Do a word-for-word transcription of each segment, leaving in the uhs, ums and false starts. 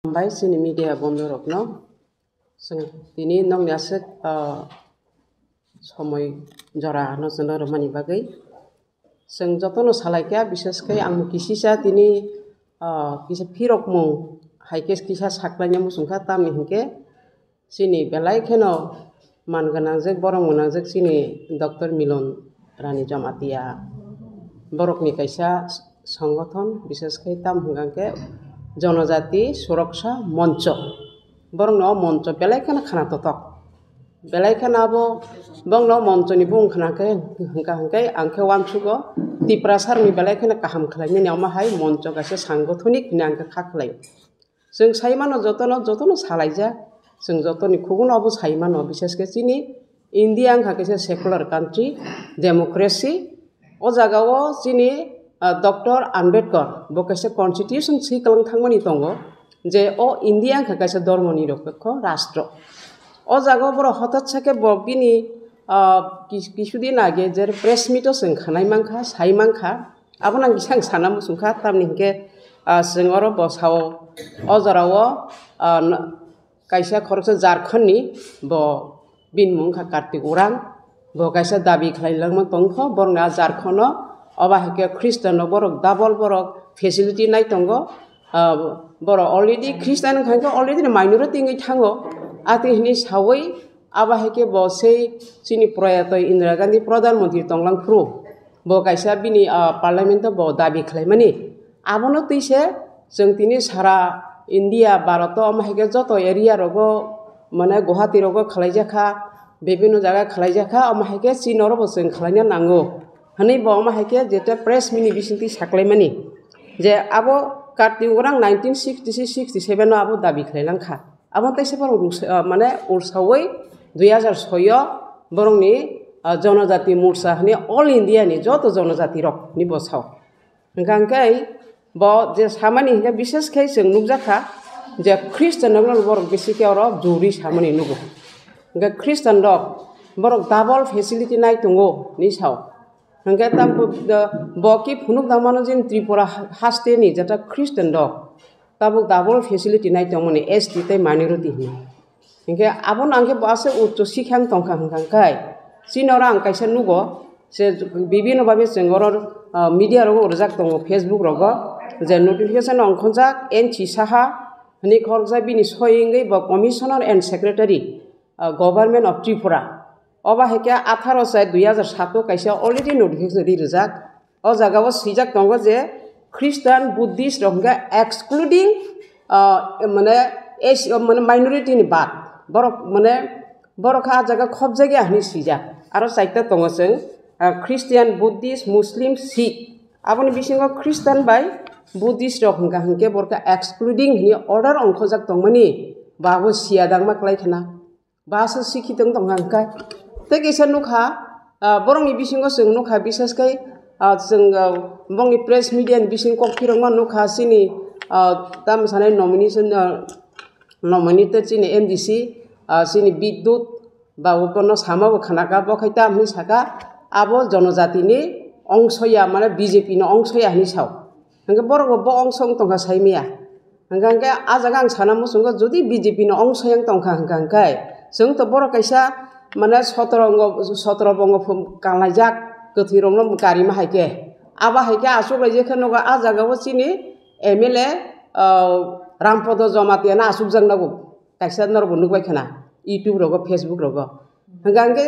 Hambai chini media bondhu rokno. Chwng tini nokni aswk, ah, somoi jora no chwngno rwmani bagwi. Chwng jotono salaikha, bishesh khe ang kisisa tini, ah, kisa phirokmung hai khe kisa saklaina muchungkha, tamni hinkhe chini belai kheno man gwnangjak, borok gwnangjak chini Doctor Milon Rani Jamatia borokni kaisa songothon, bishesh khe tam hwnkha khe Jonojati Suroksha Moncho. Borokno o moncho belai kheno khana totok. Belai kheno abo bongno monchoni bung khna khe hwnkha hwnkhe ang khe uansugo Tiprasarokni belai kheno kaham khlainani omo hai moncho kaisa sangothonik hwnwi ang khe kha khlaio. Chwng sai mano jotono, jotono salaijak. Chwng jotoni khuguno abo sai mano, bishesh khe chini India wngkha kaisa secular country, democracy. O jagao chini, ah, Doctor Ambedkar bo kaisa constitution swi kwlang thangmani tongo je o India wngkha kaisa dhormo nirapekho rastro. O jagao borok hotat sakhe bo bini, ah, kis-, kisudin age je press meet o chwng khanai mankha, sai mankha. Abono ang kisa ang sana muchungkha, tamni hinkhe, ah, chwng oro bo sao, o jorao, ah, n-, kaisa khoroksa Jharkhand ni bo bini mung wngkha Kartik Urang, bo kaisa dabi khlai langma tongkho, borokni a Jharkhand o obo hai khe Christian rok borok double borok facility nai tongo, ah, borok already Christian wngkha khe already minority wngwi thango, atwi hinwi sawi Abo hai khe bo sei chini proyato Indira Gandhi Pradhan Mantri tonglang phuru bo kaisa bini, ah, parliament o bo dabi khlaimani. Abono twi se chwng tini sara India, Bharat o omo hai khe joto area rogo, mane Guwahati rogo khlaijakha, bibinno jaga khlaijakha, omo hai khe chini oro bo chwng khlaina nango hwnwi bo omo hai khe jeta press meet ni bisingtwi saklaimani je abo Kartik Urang nineteen sixty six sixty seven o abo dabi khlai langkha. Abo teisa borok ruksa, ah, mane ursawi dui hazar soi o borokni, ah, Jonojati Morcha hwnwi All India ni joto jonojati rok ni bosao. Hwnkha hwnkhe bo je samani hwnkhe bishesh khe chwng nukjakha je Christian rokno borok bisi khe oro juri samani nugo. Hwnkhe Christian rok borok double facility nai tongo ni sao. Hwnkhe tamo bo, bo ki phunuk tangmano je Tripura ha-, haste ni jeta Christian rok tabuk double facility nai tongmani S T tei minority hinwi. Hinkhe abono ang khe bo aswk ucho sikhang tongkha hwnkha hwnkhe chini oro ang kaisa nugo je bibino babe chwng oro, ah, media rogo rwjak tongo Facebook rogo je notification ongkhonjak N C Saha hwnwi khorokjak bini soi wngwi bo Commissioner and Secretary, ah, Government of Tripura. Obo hai khe atharo char dui hazar sato kaisa already notification ri rwjak. O jaga o swijak tongo je Christian, Buddhist rok hwnkhe excluding, ah, mane, es-, mane minority ni bad. Borok mane, borok kha ah jaga khobjagya hwnwi swijak. Aro chaita tongo chwng, ah, Christian, Buddhist, Muslim, Sikh. Aboni bisingo Christian bai Buddhist rok hwnkha hwnkhe borok kha excluding hwnwi order ongkhojak tongmani. Ba bo siya dangma kwlai khna. Basa sikhi tong tong hangkha. Tei kisa nukha, ah, borokni bisingo chwng nukha, bisas khai, ah, chwng, ah, bongni press media ni bising kok phirokma nukha, chini, ah, tamo sanai nomination, ah, nominee tei chini M D C, ah, chini Bidyut babu bono sama bo khanaka, bo khai tam hinwi saka, abo jonojatini ongsoya, mane B J P ni ongsoya hinwi sao. Hingke borok bo, bo ongso wng tongkha saimaya. Hingke, hingke ah jaga ang sana muchungo, jodi B J P ni ongsoyang tongkha hingka hingkai, chwng to borok kaisa, mane, sotoro ngo, sotoro bongo phum-, kalaijak, kwthwi rokno karima hai khe. Abo hai khe achuk lai je khe nogo ah jaga o chini M L A, ah, Rampodo Jamatia no achuk jak nogo. Kaisa norok bo nukbai khna, YouTube rogo, Facebook rogo. Hingka hingke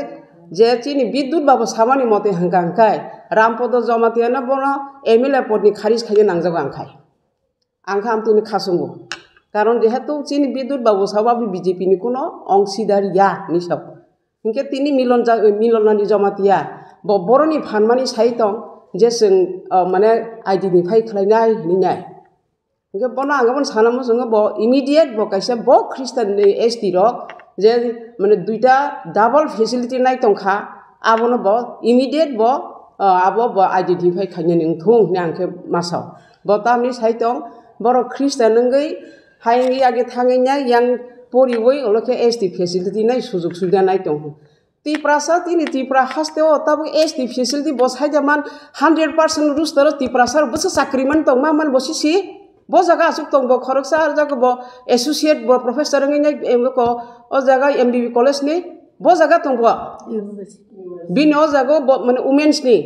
je chini Bidyut babu samani mote hingka hingkai, Rampodo Jamatia no bono M L A pod ni kharij khaina nangjago ang khai. Ang kha amtwini khasungo. Karon jehetu chini Bidyut babu sabo abo B J P ni kuno ongsidar ya hinwi sabo. Hinkhe tini Milon ja-, Milon Rani Jamatia bo boroni phanmani sai tong je chwng, ah, mane identify khlainai hinwi nai. Hinkhe bono ang bono sana muchungo bo immediate bo kaisa bo Christian ni S T rok je mane duita double facility nai tongkha, abono bo immediate bo, ah, abo bo identify khainani wngthung hinwi ang khe masao. Bo tamni sai tong, borok Christian wngwi hai wngwi age thangwi nai yang poriwi olo khe S T facility nai sujug subida nai tong. Tiprasa tini Tripura haste o tabuk S T facility bo saida man hundred percent roster o Tiprasa rok bwsa chakri man tong ma man bo sisi. Bo jaga aswk tong, bo khoroksa ar jaga bo associate, bo professor wngwi nai, em, ko, o jaga M B B college ni, bo jaga tong bo. Bini o jaga bo, mane, women's ni,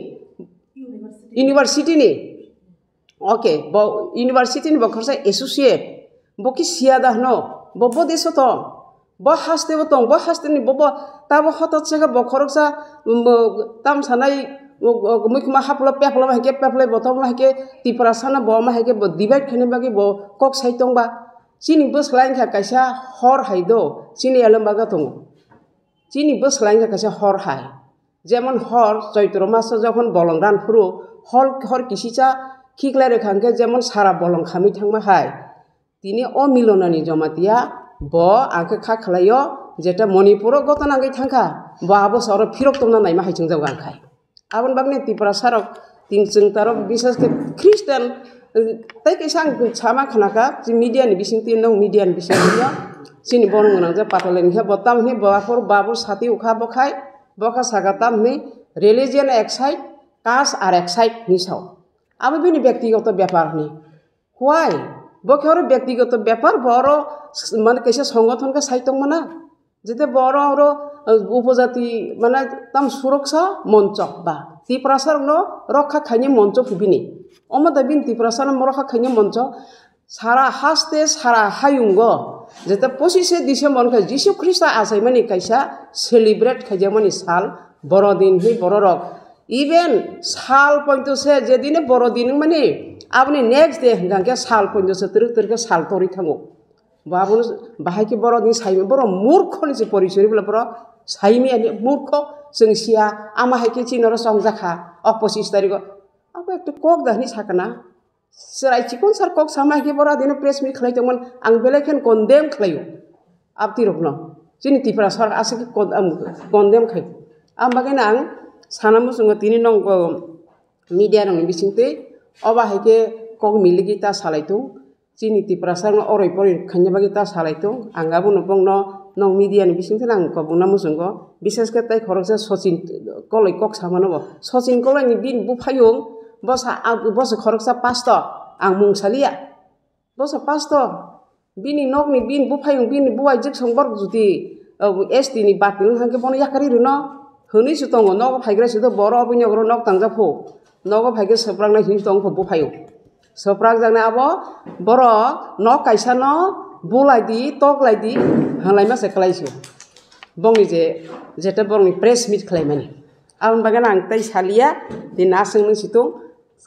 university ni. Okay, bo university ni bo khoroksa associate, bo ki siya da hwno, bo, bo deso tong. Bo haste bo tong, bo haste ni bo, bo tabo hotot se bo khoroksa, um, bo tam sanai, um, bo muikma haplo peplo hai khe, peplai bo tamo hai khe, Tiprasa no bo ma hai khe bo divide khaina bagwi bo kok sai tong ba. Chini bwsla wngkha kaisa hor hai do, chini elem baga tongo. Chini bwsla wngkha kaisa hor hai. Jemon hor, Choitro maso jokhon bolong ran phuru, hor, hor kisicha khiklai rwkha hwnkhe jemon sara bolong khamwi thangma hai. Tini o Milonani Jamatia bo ang khe kha khlaio, jeta Manipuro gotona wngwi thangkha, bo abo se oro phirok tongna naima hai chwngjago ang khai. Aboni bagwi Tiprasa rok, ting chwng tarok, bishes khe Christian, eh, tei kaisa ang sama khnakha, chini media ni bisingtwi, nwng media ni bisingtwi no, chini borok gwnang je Patolen khe bo tam hwnwi bo aphuru babur sati ukha bo khai, bo kha saka tam hwnwi religion ek side, caste ar ek side hwnwi sao. Abo bini byaktigoto bepar hwnwi. Why? Bo khe oro byaktigoto bepar, bo oro s-, mane kaisa songothon khe sai tongmana. Jete bo oro, oro, uh, upojati, mane tam suroksa moncho ba Tiprasa rokno rokha khaini moncho phibini. Omo da bini Tiprasa no rokha khaini moncho. Sara haste, sara hayungo, jete pochishe December khe Jisu Khrista achaimani kaisa celebrate khaijakmani sal, borodin hi bororok. Even sal poito se jedine borodin wngmani, aboni next day hwnkha khe sal poito se twrwk twrwk khe sal torwi thango. Bo abono bahai khe borodin saimani, borok murkhoni se porichori bwla borok saimani murkho, chwng siya, ama hai khe chini oro chongjak kha o pochis tarikho. Abo ekta kok da hwnwi sakha na. Chwrai chikon sar kok sama hai khe borodino press meet khlai tongmani, ang belai kheno condemn khlaio. Abtirokno chini Tiprasa aswk khe con-, um, condemn khai. Am bagwi no ang sana muchungo tini nwng media rokni bisingtwi obo hai khe kok miligi ta salai tung. Chini Tiprasa no oroi poroi khaina bagwi ta salai tung. Ang abono bongno nwng media ni bisingtwi ang kobongna muchungo. Bishes khe tai khoroksa Sachin Koloi kok samano bo. Sachin Koloi ni bini buphayung bo sa, bo se khoroksa pastor. Ang mung saliya. Bo se pastor, bini nokni, bini buphayung, bini buwai jwksong borok juti, uh, S T ni bati wng hwnkhe bono yakarwi rwno hwnwi se tongo. Nogo phaigra se do, boro oboni nogoro nok tangjak phu. Nogo phaikhe swpraknai hwnwi tong phu buphayung. Swprakjaknai abo borok nok kaisa no bulai di, tok lai di, hwnlaima se kwlai se. Bongni je, jete borokni press meet khlaimani. Aboni bagwi ang tei saliya, tini aswk nung si tung.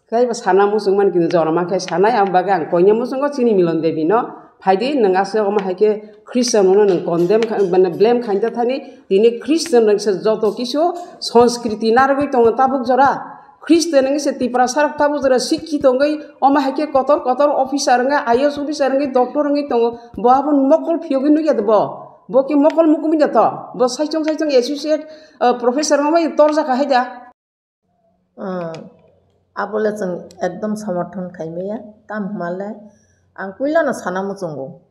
Khe bo sana muchung mani kini jorma khe sanai, ang bagwi ang koina muchungo chini Milon Devi no, phaidi nwng aswk omo hai khe Christian no nwng condemn kha, mane blame khaina thani, tini Christian rok se joto kisu sanskriti narwgwi tongo tabuk jora. Christian wngwi se Tiprasa rok tabuk jora sikhi tongwi omo hai khe kotor kotor officer wngwi, I A S officer wngwi, doctor wngwi tongo. Bo abo mokol phiyogwi nukya de bo. Bo khe mokol mukumui da to. Bo saichung saichung associate, uh, professor wngwi torjak hai da. Umm, abole chwng ekdom somorthon khaimaya, tamo hwnmale ang puilano sana muchungo,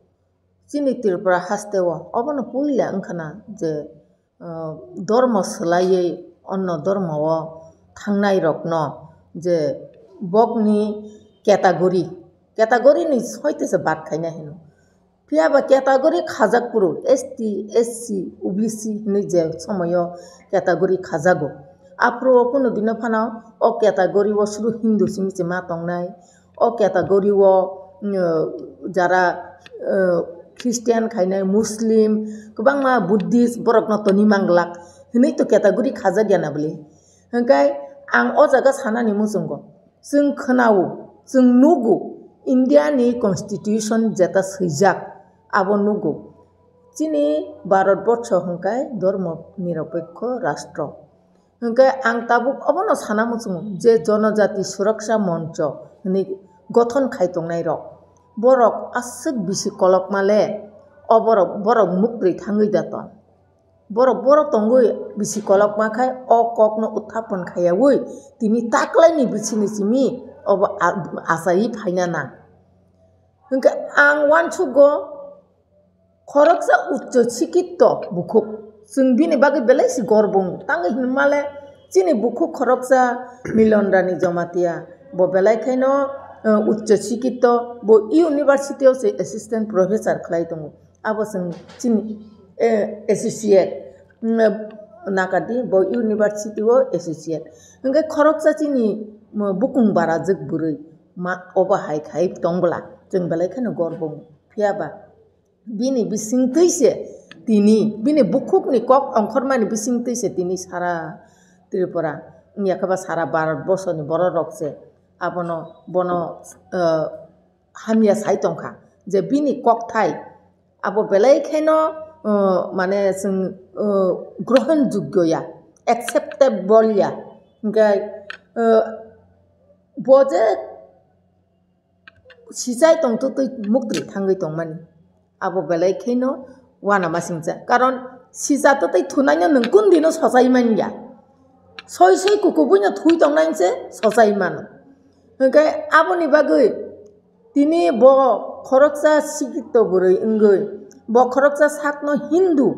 chini Tripura hasteo obono puila wngkhana je, umm, dormo swlaiwi onno dormo-o thangnai rokno je bokni category, category ni soitese bad khaina hino. Phiya ba category khajak phuru S T, S C, O B C hinwi je somoyo category khajago. Aphuru o kunu dino phano o category o suru Hindu simi se ma tongnai. O category o, mm, jara, eh, Christian khainai, Muslim, kwbangma Buddhist borokno toni manglak hinwi to category khajak ya na bwle. Hwnkhe ang o jaga sanani muchungo, chwng khwnao, chwng nugo, India ni constitution jeta swijak, abo nugo. Chini Bharat borsho hwnkhe dhormo nirapekho rastro. Hwnkhe ang tabuk obono sana muchungo je Jonojati Suraksa Moncho hinwi gothon khai tongnai rok, borok aswk bisi kolokma le, o borok, borok muktwi thangwi da tong. Borok, borok tongwi bisi kolokma khai o kokno uthapon khaiyaui tini taklaini bisini simi obo a-, achaiwi phaina nang. Hwnkhe ang uansugo khoroksa uccho sikitto bukhuk. Chwng bini bagwi belai se gorbo wngo. Tangwi hinmale chini bukhuk khoroksa Milon Rani Jamatia bo belai khaino, Uccho Sikito, bo university o se assistant professor khlai tongo. Abo chwng chini, eh, associate, mm, nakadi bo university o associate. Hwnkhe khoroksa chini, mm, bukung barajwk bwrwi ma obo hai khai tongbwla chwng belai kheno gorbo wng. Phiya ba bini bisingtwi se tini, bini bukhukni kok ongkhormani bisingtwi se tini sara Tripura, wngya khe ba sara Bharat borsoni borok rok se abono, bono, eh, hamya sai tongkha je bini kokthai abo belai kheno, eh, mane chwng, eh, grohon jogyo ya, acceptable ya. Hwnkhe, eh, bo je sichai tongtwtwi muktwi thangwi tongmani. Abo belai kheno uanamasingcha. Karon sijatwtwi thunaino nwng kundino sochai manya. Soi soi kukubuino thui tongnainse sochai mano. Hwnkhe aboni bagwi tini bo khoroksa sikito bwrwi wngwi, bo khoroksa sakno Hindu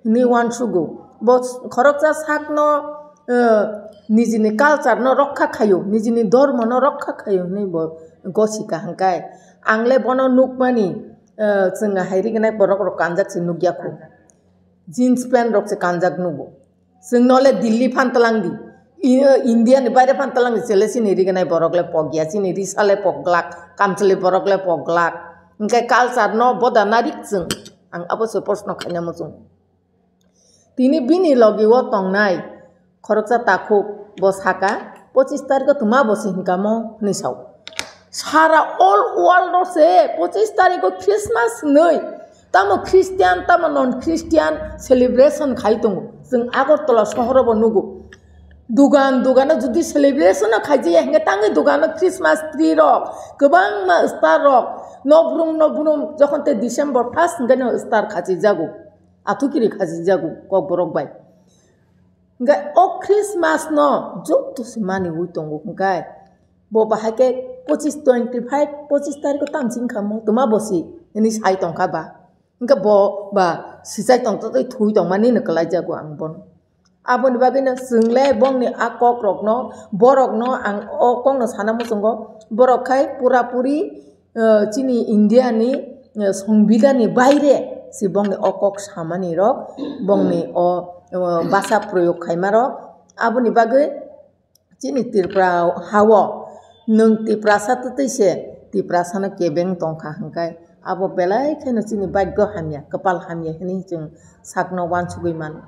hinwi uansugo. Bo khoroksa sakno, eh, nijini culture no rokha khaio, nijini dhormo no rokha khaio hinwi bo gosika hwnkhe. Ang le bono nukmani, eh, chwng hai rignai borok rok kanjak se nukya kho. Jeans pant rok se kanjak nugo. Chwng no le Delhi phan tlang di. I-, India ni baire phan tlang di, chele chini rignai borok le pokya, chini risa le poglak, kamchwlwi borok le poglak. Hwnkhe culture no boda narik chwng. Ang abo se proshno khaina muchung. Tini bini logi o tongnai khoroksa takhuk bo saka, "Pochis tarikh o twma bo se hinkamo?" hinwi sao. Sara all world o se pochis tarikh o Christmas hinwi tamo Christian, tamo non Christian celebration khai tongo. Chwng Agartala sohoro bo nugo. Dugan, dugano jodi celebration o khaijaya hinkhe tangwi dugano Christmas tree rok, kwbangma star rok, nobrum nobrum jokhon tei December first hinkhe no star khachijago. Athukiri khachijago kokborok bai. Hwnkhe o Christmas no joto se maniwi tongo hwnkhe bo bahai khe pochis, twenty five, pochis tarikh o tamsing kha mo twma bo se hinwi sai tongkha ba. Hwnkhe bo ba sichai tongtotwi thui tongmani no kwlaijago ang bono. Aboni bagwino chwng le bongni a kok rokno, borokno ang o kokno sana muchungo, borok khai pura puri, eh, chini India ni, eh, songbidhan ni baire se bongni o kok samani rok, bongni o, eh, basa proyog khaima rok. Aboni bagwi chini Tripura hao nwng Tiprasa twtwi se Tiprasano kebeng tongkha hwnkhe abo belai kheno chini bhagyo hamya, kwpal hamya hinwi chwng sakno uansugwi mano.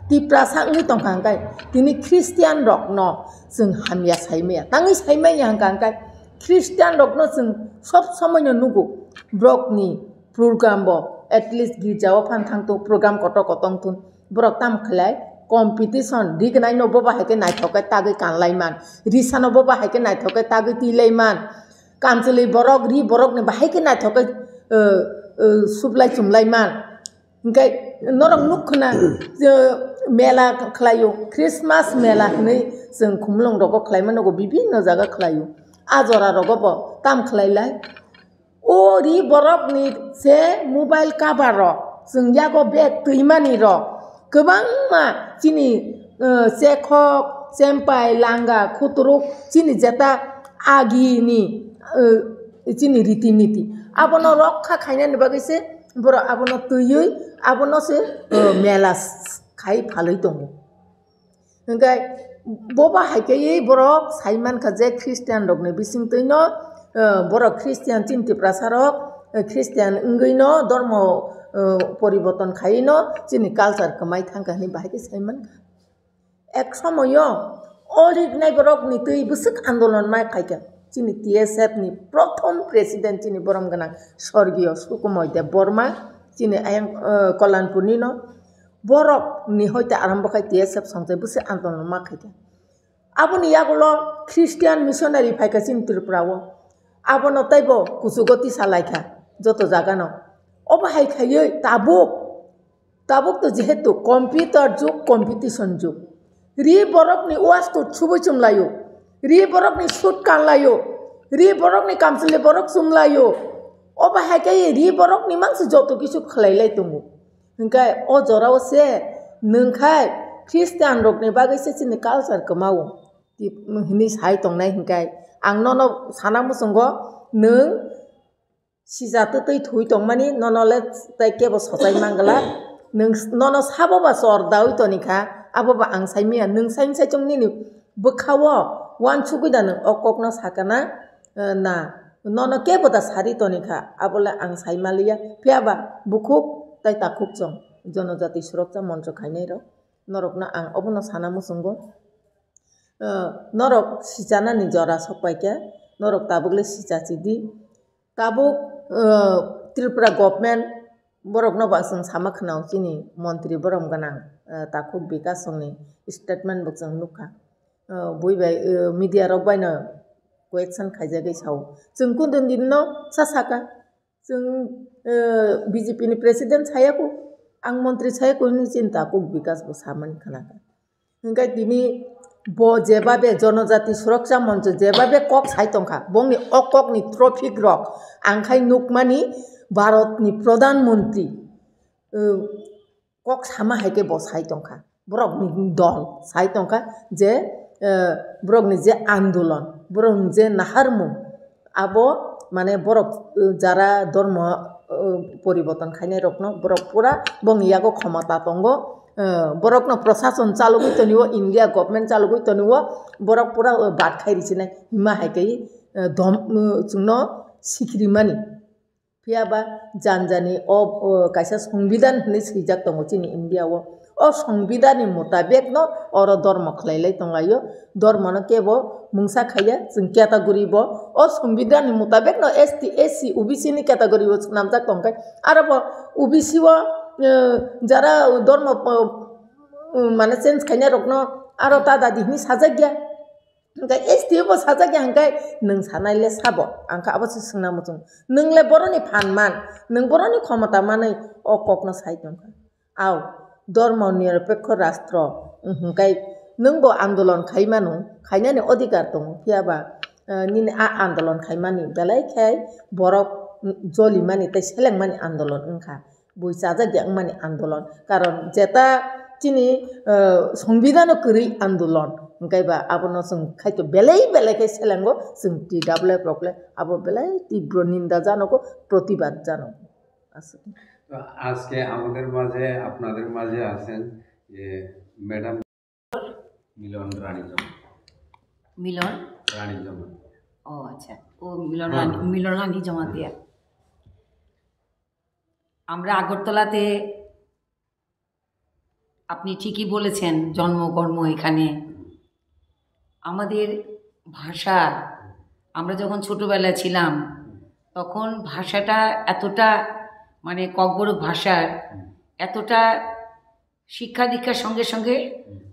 Tiprasa wngwi tongkha hwnkhe tini Christian rokno chwng hamya saimaya, tangwi saimaya hwnkha hwnkhe Christian rokno chwng sob somoino nugo, borokni program bo at least girja o phan thang tongo, program kotor kotor wng thung. Borok tam khlai competition, rignai no bo bahai khe naithok khe tagwi kanlai man, risa no bo bahai khe naithok khe tagwi twilai man, kamchwlwi borok, ri borok ni bahai khe naithok khe, eh, eh, sublai chumlai man. Hwnkhe norok nuk khna, je mela khlaio, Christmas mela hinwi chwng khumulwng rogo khlaima nogo, bibinno jaga khlaio. A jora rogo bo tam khlai lai. O ri borok ni se mobile cover rok, chwng yago bag twimani rok, kwbangma chini, eh, chekhok, chempai, langa, khuturuk, chini jeta agi ni, eh, chini riti niti. Abono rokha khainani bagwi se borok abono twiwi abono se, eh, mela s-, khai phalwi tongo. Hwnkhe bo bahai khe borok sai mankha je Christian rokni bisingtwino, eh, borok Christian chini Tiprasa rok, eh, Christian wngwino dormo, eh, poriborton khaino chini culture kwmai thangkha hinwi bahai khe sai mankha. Ek somoyo o rignai borokni twi bwswk andolon ma khaikha. Chini T S F ni prothom president chini borom gwnang sorgiyo Sukumoy Debbarma, chini ayang, eh, Kollanpur nino. Borok ni hoite arambo khai T S F songchai bwswk andolon ma khaikha. Aboni yagulo Christian missionary phaikha chini Tripura o. Abono taibo kuchugo tisa laikha joto jagano. Obo hai khaiwi tabuk, tabuk to jehetu computer jug, competition jug. Ri borokni wasto subui chumlaio. Ri borokni suit kanlaio. Ri borokni kamchwlwi borok chumlaio. Obo hai khe ri borokni mangsi joto kisu khlai lai tongo. Hwnkhe o jorao se nwng khai Christian rokni bagwi se chini culture kwmao. Tip-, hinwi sai tongnai hwnkhe Ang nono sana muchungo, nwng sija twtwi thwi tongmani, nono le tei kebo sochai manglak. Nwng nono sabo ba chor dawi tonikha, abo ba ang sai manya. Nwng sai sai chwng nini bwkhao uansugwi da nwng o kokno sakana, eh, na nono kebo da sari tonikha, abo le ang sai manliya. Phiya ba bukhuk tei takhuk chwng Jonojati Suroksha Moncho khainai rok, norokno ang obono sana muchungo. Eh, norok sichanani jora sok paikha, norok tabuk le sicha chidi. Tabuk, eh, Tripura government borokno ba chwng sama khwnao chini montri borom gwnang, eh, takhuk Bikash chwngni statement bo chwng nukha. Eh, bui bai, eh, media rok baino question khaijagwi sao. Chwng kundin dinno sa saka. Chwng, eh, B J P ni president saya ko, ang montri saya ko hinwi chini takhuk Bikash bo samani khnakha. Hingke tini bo jebabe Jonojati Suroksha Moncho jebabe kok sai tongkha, bongni o kokni traffic rok ang khai nukmani Bharat ni Pradhan Mantri, eh, kok sama hai khe bo sai tongkha, borokni dol sai tongkha je, eh, borokni je andolon, borokni je naharmung, abo mane borok, eh, jara dormo, eh, poriborton khainai rokno borok pura bongni yago khomota tongo, eh, borokno prosason chalogwi tonio, India government chalogwi tonio, borok pura, eh, bad khai risinai hima hai khe, eh, dom, eh, chwngno sikrimani. Phiya ba janjani o, o kaisa songbidan hinwi swijak tongo chini India o. O songbidan ni mutabek no oro dormo khlai lai tong laio. Dormo no kebo mungsa khaiya, chwng category bo. O songbidan ni mutabek no S T, S C, O B C ni category o swnamjak tong khe. Aro bo O B C o, eh, jara dormo, eh, mane change khainai rok no aro ta dadi hinwi sajak ya. Hingke S T bo sajak ya hingke nwng sanai le sabo, ang khe abo se swngna muchung. Nwng le boroni phan man, nwng boroni khomota manwi o kokno sai tongkha. Au, dharma nirapekho rastro, hingke nwng bo andolon khai mano, khainani odhikar tongo, phiya ba, eh, nini a andolon khaimani belai khe borok jolimani tei selengmani andolon wngkha. Bui chajak ya wngmani andolon. Karon jeta chini, eh, songbidano kwrwi andolon. Hingke ba abono chwng khaito belai belai khe selengo chwng T W F rok le abo belai tibro ninda janogo, protibad janogo. Aswk. তো আজকে আমাদের মাঝে, আপনাদের মাঝে আছেন যে ম্যাডাম মিলন রানী জমা। মিলন? রানী জমা। ও আচ্ছা, ও মিলন হ্যাঁ। রানী, মিলন রানী জমাতিয়া। আমরা আগরতলাতে, আপনি ঠিকই বলেছেন, জন্মকর্ম এখানে। আমাদের ভাষা, আমরা যখন ছোটবেলায় ছিলাম, তখন ভাষাটা এতটা, মানে, ককবরক ভাষার এতটা শিক্ষা দীক্ষার সঙ্গে সঙ্গে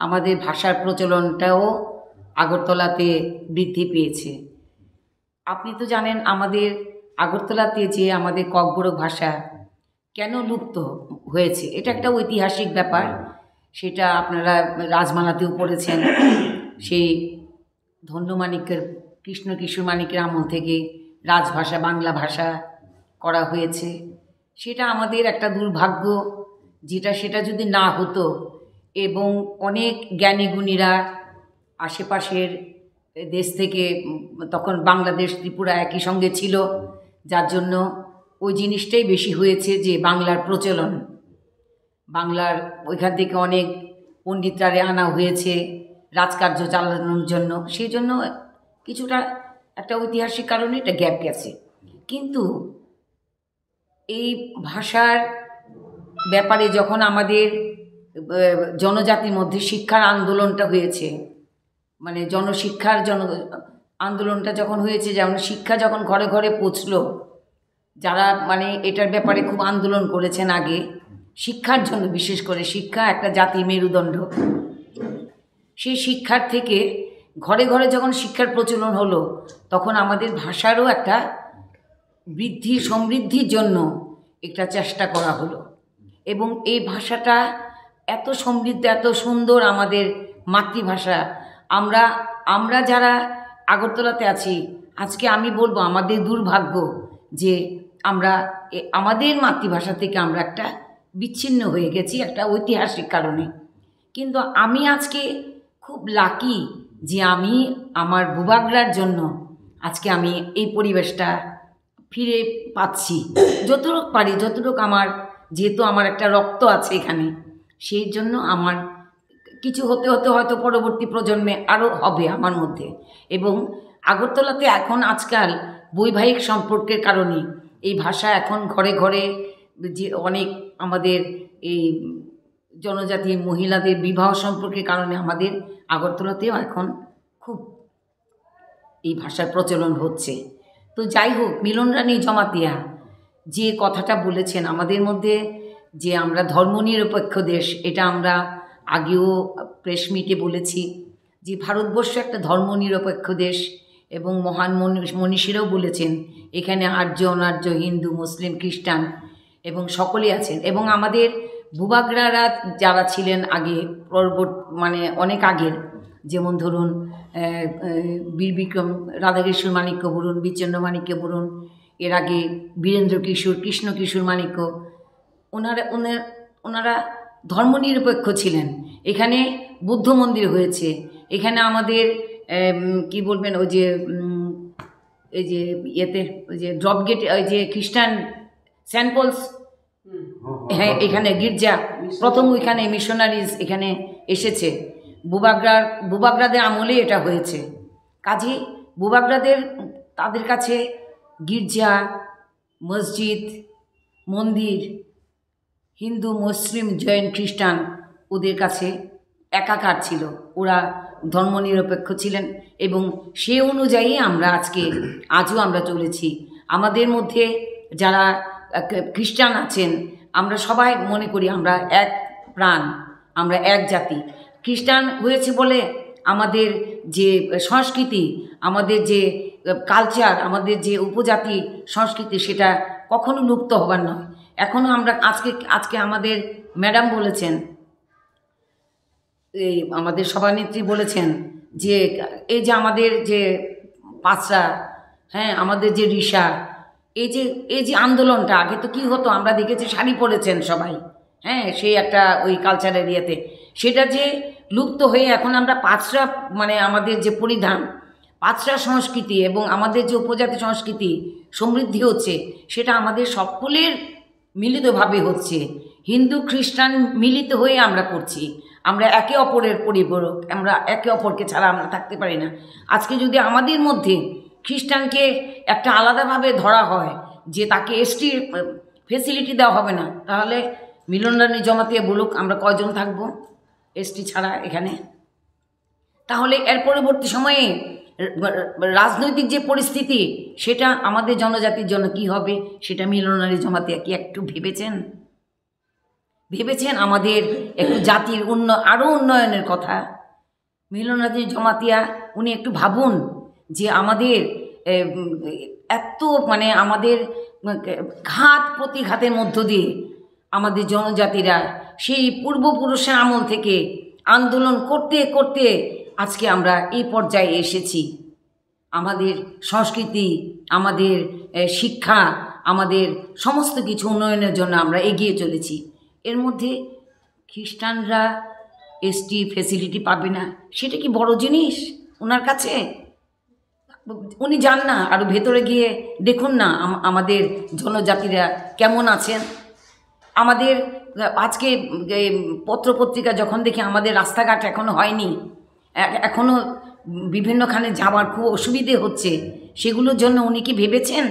আমাদের ভাষার প্রচলনটাও আগরতলাতে বৃদ্ধি পেয়েছে। আপনি তো জানেন, আমাদের আগরতলাতে যে আমাদের ককবরক ভাষা কেন লুপ্ত হয়েছে, এটা একটা ঐতিহাসিক ব্যাপার। সেটা আপনারা রাজমালাতেও পড়েছেন। সেই ধন্য মাণিক্যের, কৃষ্ণ কিশোর মাণিক্যের আমল থেকে রাজভাষা, বাংলা ভাষা করা হয়েছে। সেটা আমাদের একটা দুর্ভাগ্য, যেটা সেটা যদি না হতো এবং অনেক জ্ঞানী গুণীরা আশেপাশের দেশ থেকে, উম, তখন বাংলাদেশ, ত্রিপুরা একই সঙ্গে ছিল, যার জন্য ওই জিনিসটাই বেশি হয়েছে যে বাংলার প্রচলন। বাংলার ওইখান থেকে অনেক পণ্ডিতরারে আনা হয়েছে রাজকার্য চালানোর জন্য, সেই জন্য কিছুটা একটা ঐতিহাসিক কারণে এটা গ্যাপ গেছে। কিন্তু এই ভাষার ব্যাপারে যখন আমাদের, আহ, জনজাতির মধ্যে শিক্ষার আন্দোলনটা হয়েছে, মানে জনশিক্ষার জন-, আন্দোলনটা যখন হয়েছে, যেমন শিক্ষা যখন ঘরে ঘরে পৌঁছলো, যারা মানে এটার ব্যাপারে খুব আন্দোলন করেছেন আগে, শিক্ষার জন্য, বিশেষ করে শিক্ষা একটা জাতির মেরুদণ্ড, সেই শিক্ষার থেকে ঘরে ঘরে যখন শিক্ষার প্রচলন হলো, তখন আমাদের ভাষারও একটা বৃদ্ধি, সমৃদ্ধির জন্য একটা চেষ্টা করা হলো। এবং এই ভাষাটা এত সমৃদ্ধ, এত সুন্দর আমাদের মাতৃভাষা। আমরা, আমরা যারা আগরতলাতে আছি, আজকে আমি বলবো আমাদের দুর্ভাগ্য যে আমরা এ-, আমাদের মাতৃভাষা থেকে আমরা একটা বিচ্ছিন্ন হয়ে গেছি একটা ঐতিহাসিক কারণে। কিন্তু আমি আজকে খুব লাকি যে আমি আমার বুবাগ্রার জন্য আজকে আমি এই পরিবেশটা ফিরে পাচ্ছি। যতটুক পারি, যতটুক আমার, যেহেতু আমার একটা রক্ত আছে এখানে, সেই জন্য আমার কিছু হতে হতে হয়তো পরবর্তী প্রজন্মে আরও হবে আমার মধ্যে। এবং আগরতলাতে এখন আজকাল বৈবাহিক সম্পর্কের কারণে এই ভাষা এখন ঘরে ঘরে, যে অনেক আমাদের এই জনজাতি মহিলাদের বিবাহ সম্পর্কের কারণে আমাদের আগরতলাতেও এখন খুব এই ভাষার প্রচলন হচ্ছে। তো যাই হোক, মিলন রানী জমাতিয়া যে কথাটা বলেছেন, আমাদের মধ্যে যে আমরা ধর্মনিরপেক্ষ দেশ, এটা আমরা আগেও প্রেস মিটে বলেছি যে ভারতবর্ষ একটা ধর্মনিরপেক্ষ দেশ, এবং মহান মনীষ-, মনীষীরাও বলেছেন এখানে আর্য, অনার্য, হিন্দু, মুসলিম, খ্রিস্টান এবং সকলেই আছেন। এবং আমাদের বুবাগ্রারা যারা ছিলেন আগে, পরবর্ত-, মানে অনেক আগের, যেমন ধরুন, আহ, আহ, বীর বিক্রম, রাধাকিশোর মাণিক্য বরুণ, বীরচন্দ্র মাণিক্য বরুণ, এর আগে বীরেন্দ্র কিশোর, কৃষ্ণ কিশোর মাণিক্য, ওনারা, ওনার-, ওনারা ধর্মনিরপেক্ষ ছিলেন। এখানে বুদ্ধ মন্দির হয়েছে, এখানে আমাদের, এম, কি বলবেন, ওই যে, উম, এই যে ইয়েতে, ওই যে ড্রপ গেট, ওই যে খ্রিস্টান সেন্ট পলস, হ্যাঁ, এখানে গির্জা, প্রথম ওইখানে মিশনারিজ এখানে এসেছে, বুবাগ্রার, বুবাগ্রাদের আমলেই এটা হয়েছে। কাজেই বুবাগ্রাদের, তাদের কাছে গির্জা, মসজিদ, মন্দির, হিন্দু, মুসলিম, জৈন, খ্রিস্টান ওদের কাছে একাকার ছিল। ওরা ধর্মনিরপেক্ষ ছিলেন এবং সে অনুযায়ী আমরা আজকে, আজও আমরা চলেছি। আমাদের মধ্যে যারা, আহ, খ্রিস্টান আছেন, আমরা সবাই মনে করি আমরা এক প্রাণ, আমরা এক জাতি। খ্রিস্টান হয়েছে বলে আমাদের যে সংস্কৃতি, আমাদের যে কালচার, আমাদের যে উপজাতি সংস্কৃতি, সেটা কখনো লুপ্ত হবার নয়। এখনো আমরা আজকে, আজকে আমাদের ম্যাডাম বলেছেন, এই আমাদের সভানেত্রী বলেছেন যে এই যে আমাদের যে পাঁচরা, হ্যাঁ, আমাদের যে রিশা, এই যে, এই যে আন্দোলনটা, আগে তো কি হতো, আমরা দেখেছি শাড়ি পরেছেন সবাই, হ্যাঁ, সেই একটা ওই কালচারের ইয়েতে, সেটা যে লুপ্ত হয়ে এখন আমরা পাঁচরা, মানে আমাদের যে পরিধান, পাঁচরা সংস্কৃতি এবং আমাদের যে উপজাতি সংস্কৃতি সমৃদ্ধি হচ্ছে, সেটা আমাদের সকলের মিলিতভাবে হচ্ছে। হিন্দু খ্রিস্টান মিলিত হয়ে আমরা করছি। আমরা একে অপরের পরিপূরক, আমরা একে অপরকে ছাড়া আমরা থাকতে পারি না। আজকে যদি আমাদের মধ্যে খ্রিস্টানকে একটা আলাদাভাবে ধরা হয় যে তাকে এসটি ফেসিলিটি দেওয়া হবে না, তাহলে মিলন রানী জমাতিয়া বলুক, আমরা কয়জন থাকবো এসটি ছাড়া এখানে? তাহলে এর পরবর্তী সময়ে রাজনৈতিক যে পরিস্থিতি, সেটা আমাদের জনজাতির জন্য কি হবে, সেটা মিলন রানী জমাতিয়া কি একটু ভেবেছেন? ভেবেছেন আমাদের একটু জাতির উন্ন-, আরো উন্নয়নের কথা? মিলন রানী জমাতিয়া, উনি একটু ভাবুন যে আমাদের, এ, উম, এত, মানে, আমাদের, উম, ঘাত প্রতিঘাতের মধ্য দিয়ে আমাদের জনজাতিরা সেই পূর্বপুরুষের আমল থেকে আন্দোলন করতে করতে আজকে আমরা এই পর্যায়ে এসেছি। আমাদের সংস্কৃতি, আমাদের, এ, শিক্ষা, আমাদের সমস্ত কিছু উন্নয়নের জন্য আমরা এগিয়ে চলেছি। এর মধ্যে খ্রিস্টানরা এসটি ফেসিলিটি পাবে না, সেটা কি বড় জিনিস ওনার কাছে? উনি যান না, আরো ভেতরে গিয়ে দেখুন না আম-, আমাদের জনজাতিরা কেমন আছেন। আমাদের, আহ, আজকে, এ, পত্রপত্রিকা যখন দেখি, আমাদের রাস্তাঘাট এখনো হয়নি, এ-, এখনো বিভিন্নখানে যাওয়ার খুব অসুবিধে হচ্ছে, সেগুলোর জন্য উনি কি ভেবেছেন?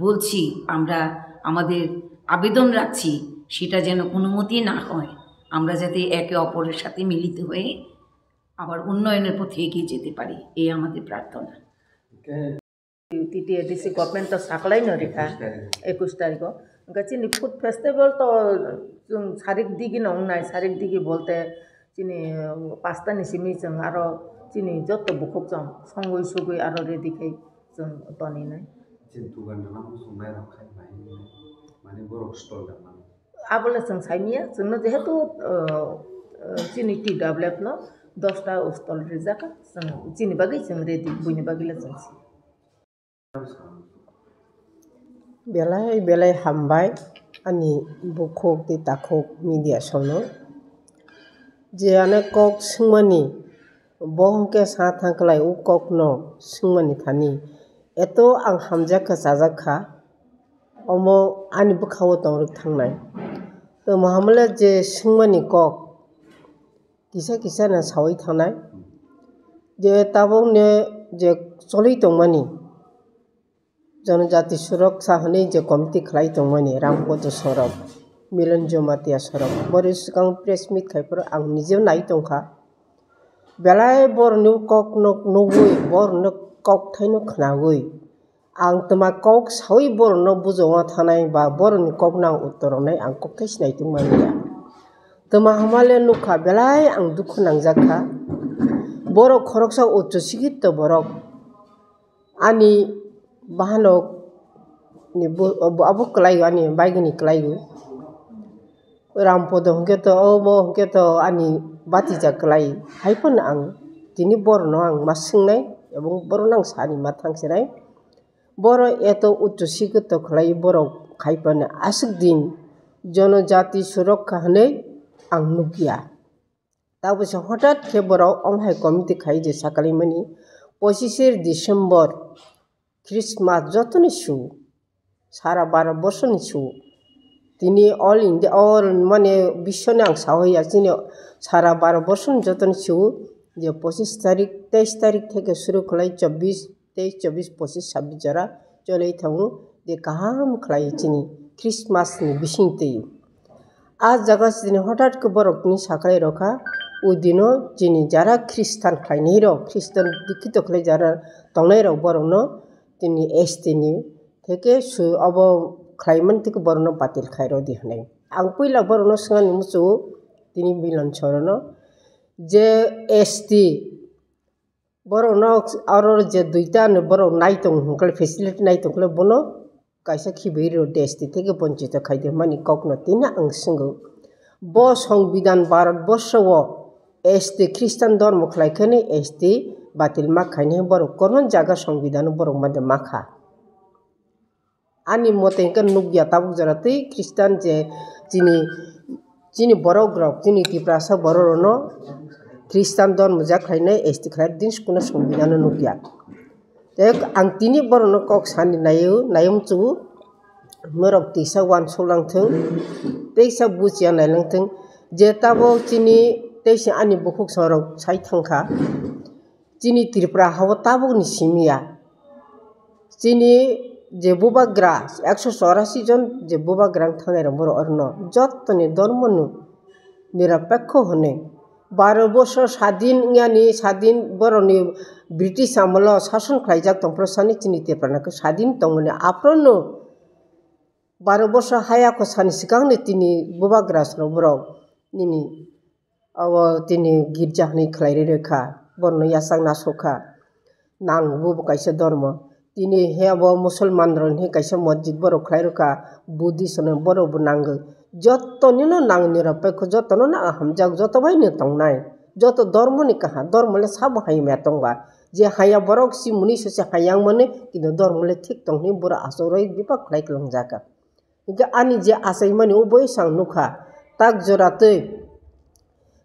বলছি, আমরা আমাদের আবেদন রাখছি, সেটা যেন কোনো মতেই না হয়। আমরা যাতে একে অপরের সাথে মিলিত হয়ে আবার উন্নয়নের পথে এগিয়ে যেতে পারি, এই আমাদের প্রার্থনা। T T A D C government to saklai no rikha, ekush tarikh o. Hwnkhe chini food festival to chwng sarik digi no wngnai, sarik digi bolte chini pasta ni simi chwng aro chini joto bukhuk chwng songwi sugwi aro ready khai chwng toninai. Chini dugan rok no muchung bai rok khai bai, mane borok stall da mano. Abole chwng saimanya, chwngno jehetu, uh, uh, chini T W F no dosta stall rijak, chwng chini bagwi chwng ready, buini bagwi le chwng si. Belai belai hambai ani bukhuk tei takhuk media sono. Je ane kok swngmani, bo hwnkhe sa thangklai o kokno swngmani thani. Eto ang hamjakha chajakha, omo ani bwkhao tongrwk thangnai. Tamo hamle je swngmani kok kisa kisa no sawi thangnai. Je tabukni je choli tongmani, Jonojati Suroksha hwnwi je committee khlai tongmani Rampodo Sorok, Milan Jamatia Sorok, bori swkang press meet khai phuru ang nije nai tongkha. Belai borokni kokno nugwi, borokno kokthaino khnawi, ang twma kok sawi borokno bujongma thanai ba borokni kokno ang uttor rwnai ang kokthai sinai tongmani ya. Twma hamale nukha, belai ang dukhu nangjakha. Borok khoroksa uchu sikitto borok. Ani bahanok ni bo, bo, abo kwlai o, ani baigini kwlai o. Rampodo hwnkhe to, obo hwnkhe to ani batija kwlai. Hai phano ang tini borokno ang ma swngnai, ebong borokno ang sani ma thangsinai. Borok eto uchu sikitto kwlai borok khai phano aswk din Jonojati Suroksha hwnwi ang nukya. Tabuksa hothat khe borok omo hai committee khai je sakalaimani, pochishe December, Christmas jotoni su, sara Bharat borsoni su. Tini all India, all mane biswoni ang sahoya, chini sara Bharat borsoni jotoni su, je pochis tarik, teis tarik theke suru khlai chobbish, teis, chobbish, pochis, sabbish jora cholwi thango, je kaham khlai chini Christmas ni bising twi. A jaga chini hothat khe borok tini saklai rokha, o dino chini jara Christian khlainai rok, Christian dikhito khlai jara tongnai rok borokno tini S T ni theke su obo khlaimani theke borokno batil khai rodi hwnwi. Ang puila borokno swngani muchungo tini Milan sorono je S T borokno aro je duita no borok nai tong hwnkhe facility nai tongkhe bono kaisa khibiui rw S T theke bonchito khaidi hwnmani kokno tini ang swngo. Bo Songbidan Bharat borsao S T Christian dormo khlai kheno S T batil ma khainai borok kormo jaga Songbidan borok made makha. Ani mote hwnkhe nukya tabuk jora twi Christian je chini, chini borok rok, chini Tiprasa borok rokno Christian dormo jak khlainai S T khlai din sukuna Songbidan no nukya. Tei ang tini borokno kok sani naio, naiyo muchungo, norok tisa uansuk langthung, teisa buchiya nailangthung, je tabuk chini teisa ani bukhuk songrok sai thangkha, chini Tripura hao tabukni simiya. Chini je bubagra, ekso chorasi jon je bubagra wng thangnai rok borok orono, jottoni dormo no nirapekho hwnwi. Baro bosor sadin wngyani, sadin borokni British amolo sason khlaijak tongphuru sani chini Tripura no khe sadin tongmani aphuru no baro bosor haya kho sani swkangni tini bubagra rok borok nini abo tini girja hwnwi khlai rwi rwkha, borokno yachak nasukha, nang bo kaisa dormo. Tini he abo Musulman rokni kaisa mosjid borok khlai rwkha, Buddhist rokno borok bo nango. Joto nino nang nirapekho, jotono no hamjak, joto bai no tongnai. Joto dormo ni kaha, dormo le sabo hamya tongba. Je haya borok si muni se se hayang mani, kintu dormo le thik tong hwnwi borok achuk rwi bipak khlai kwlangjak. Hingke ani je achaimani o bai sang nukha, tak jora twi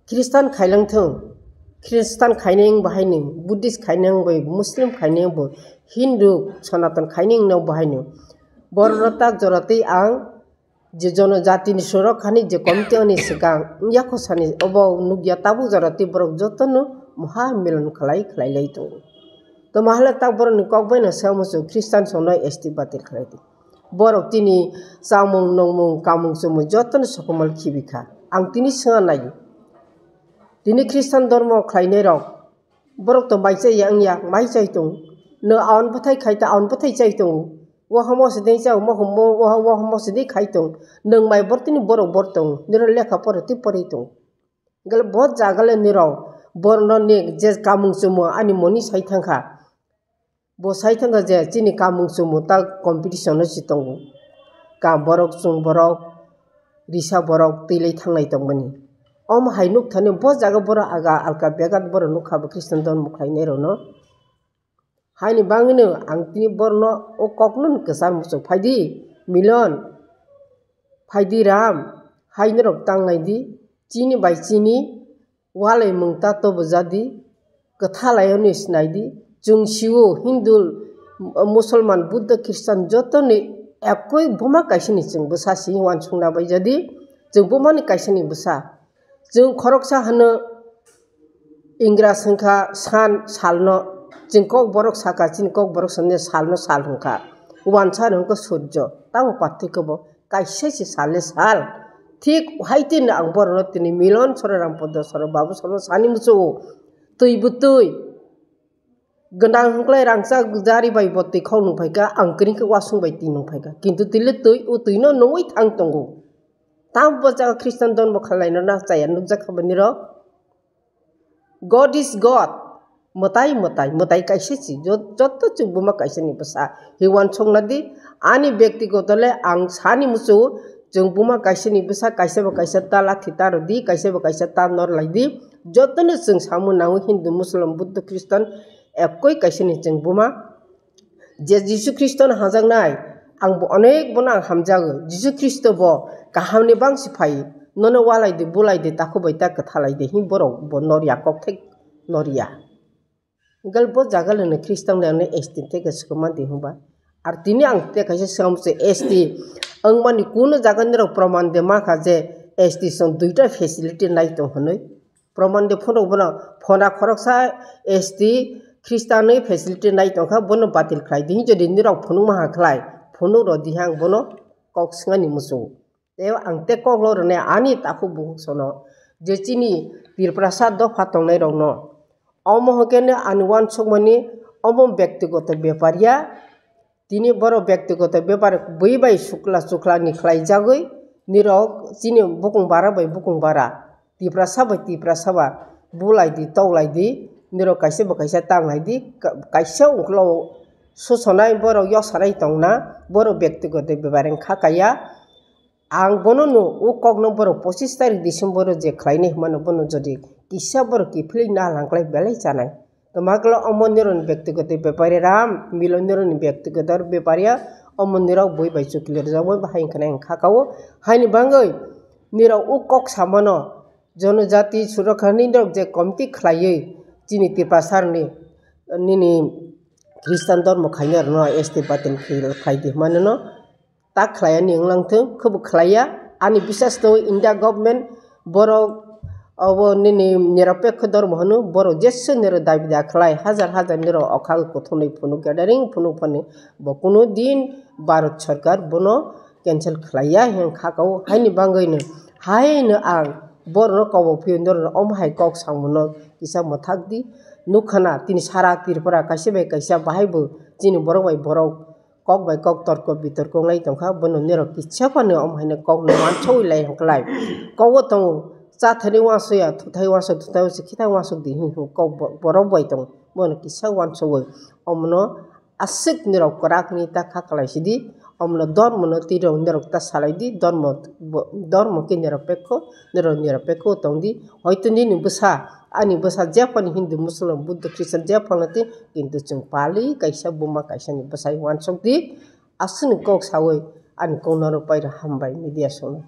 Christian khailang thung, Christian khainai wng bahai ni, Buddhist khainai wng bai, Muslim khainai wng bai, Hindu, Sanatan khainai wng bahai ni. Borok no tak jora twi ang je jono jati ni sorok hani je committee ani swkang yakho sani obo nukya tabuk jora twi borok joto no moha milon khlai khlai lai tongo. Tamo hale tak borok ni kok bai no se muchung Christian song no S T batil khlai di. Borok tini chamung, nungmung, kamung, chumung jotono sokomol khibi kha. Ang tini swnga naio. Tini Khristan dormo khlainai rok, borok to mai chaya wngya, mai chai tongo. Nwng aon bwthai khai ta, aon bwthai chai tongo. Wahamo se dei chao, wahamo, wahamo se dei khai tong. Nwng mai bor tini borok bor tongo. Niro lekha pore tei porwi tongo. Hingkhe bo jaga le nirok borokno ni je kamung chumung ani moni sai thangkha. Bo sai thangkha je chini kamung chumung ta competition no si tongo. Kam borok, chwng borok, risa borok twi lai thanglai tongmani. Omo hai nuk thani bo jaga borok aga alka begat borok nukha bo Khristan dormo khlainai rokno. Haini bagwino ang tini borokno o kokno kwchar muchung phaidi, Milon, phaidi Ram, hai norok tanglai di, chini bai chini Walaimung ta tobo jadi, kwthalai hwnwi sinaidi. Chwng sio Hindu, Musulman, Buddha, Christian jotoni ekoi buma kaisani chwng bwsa si uansukna bai jadi, chwng bumani kaisani bwsa. Chwng khoroksa hwno Ingras hwnkha san salno, chwng kok borok saka, chini kok borok sani salno sal hwnkha. Uansa hwnkha surjo, tamo pathikhe bo kaisa se sale sal. Thik haitino ang borokno tini Milon soro, Rampodo soro, Babu soro sani muchungo. Twi bo twi. Gwnang hwnkhlai rangchak jari bai bo twi khok nung phaikha, ang kwrwngkhe wasung bai twi nung phaikha. Kintu twi le twi, o twino nungwi thang tongo. Tamo bo jaga Christian dhormo khlaina na chaya nukjakha bo nirok. God is God. Mwtai, mwtai, mwtai kaisa si. Jo-, joto chwng buma kaisani bwsa. Hi uansukna di, ani byaktigoto le ang sani muchungo, chwng buma kaisani bwsa, kaisa bo kaisa ta lathi ta rw di, kaisa bo kaisa ta nor lai di. Jotono chwng samung nango Hindu, Muslim, Buddha, Christian, ekoi kaisani chwng buma. Je Jisu Khristono hamjaknai, ang bo onek bono ang hamjago. Jisu Khristo bo kahamni bangsi phai, nono walai di, bulai di, takhuk bai ta kwthalai di, hi borok bo norya, kokthai norya. Gal bo jaga leno Khristan le ano S T tei swkang man di hwnba. Ar tini ang tei kaisa swkang se S T wngmani kuno jaga nirok proman de makha je S T song duita facility nai tong hwnwi. Proman de phunuk bono phona khoroksa S T Khristanwi facility nai tongkha, bono batil khlai di. Jodi nirok phunuk maha khlai, phunuk rw di hang bono kok swngani muchung. Tei ang tei kok lo rwnai ani takhuk bukhuk sono je chini Tiprasa dopha tongnai rokno. Omo hwnkhe ani uansukmani omo byaktigoto bepar ya. Tini borok byaktigoto bepar bui bai sukla chukla ni khlai jagwi nirok chini bukung bara bai bukung bara, Tiprasa bai Tiprasa ba bulai di, toklai di, nirok kaisa bo kaisa tanglai di, ka-, kaisa ungklo susonai borok yosanai tongna, borok byaktigoto bepar wngkha kaya. Ang bono no o kokno borok pochis tarik December o je khlainai hwnmano bono jodi kisa borok kiphilwi nalangklai belai chanai. Toma kla omo nironi byaktigoto bepari ram, milo nironi byaktigoto bepari ya, omo nirok bui bai chukli rwjakmani bahai wngkha nai wngkha kao. Haini bangwi nirok o kok samano Jonojati Surakha ni nirok je committee khlaiwi chini Tiprasa ni nini Khristan dormo khainai rokno S T batin khlai di hwnmano no. Ta khlai ani wnglang thung, khe bo khlai ya. Ani bisas tongo India government, borok obo nini niropekho dormo hwno, borok jesu niro dabi da khlai, hajar hajar niro okha kuthumwi phunuk, gathering phunuk phani bo kuno din Bharat sarkar bono cancel khlai ya hwn kha kao. Haini bangwi no, haino ang borokno kobo phiyo norokno omo hai kok samungno kisa mwthak di. Nukha na tini sara Tripura kaisa bai kaisa bahai bo chini borok bai borok kok bai kok torko bitorko wng lai tongkha, bono nirok kisa phano omo haino kok no uansugwi lai hwnkhlai. Kok o tongo, chathani uansukya, thuthai uansuk, thuthai uansuk, khithai uansuk di hwnwi kok bo-, borok bai tongo, bono kisa uansugwi omono aswk nirok kwrak hwnwi ta kha kwlai sidi, omono dormo no twi rok nirok ta salai di, dormo bo-, dormo khe niropekho, nirok niropekho tong di, hoito nini bwsa, ani bwsa jephano Hindu, Muslim, Buddha, Christian jephano twi, kintu chwng pali kaisa buma kaisa ni bwsai uansuk di. Aswkni kok sawi ani kok norok pairo hambai media songno.